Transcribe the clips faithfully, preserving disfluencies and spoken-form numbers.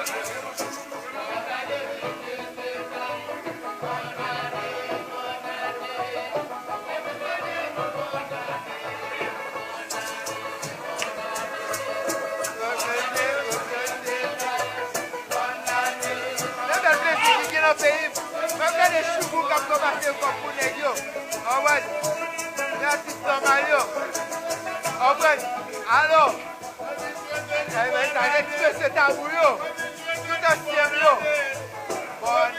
Yon bèl plezi ki gen nan peyi m. Mwen gade Choubou k ap ranmase kòb pou nèg yo. Anwèl. Lè atis nòmal yo. Anwèl. Alò. Ebyen, sa gen ti mesye Tabou yo. Tout ansyen m yo. Bòn.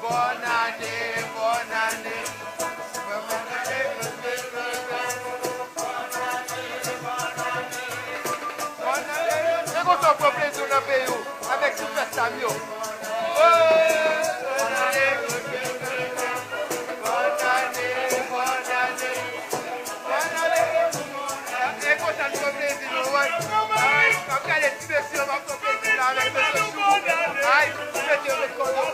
Bòn ane, bòn ane. Bòn ane. Se konsa w pran plezi w nan peyi w avèk ti fèt sa m yo. Oh, bòn ane. Bòn ane, bòn ane. E konsa n pran plezi nou, wè. Ay, m ap gade ti mesye yo, m ap pran plezi la avèk mesye Choubou. Ay, ti mesye yo met kòb yo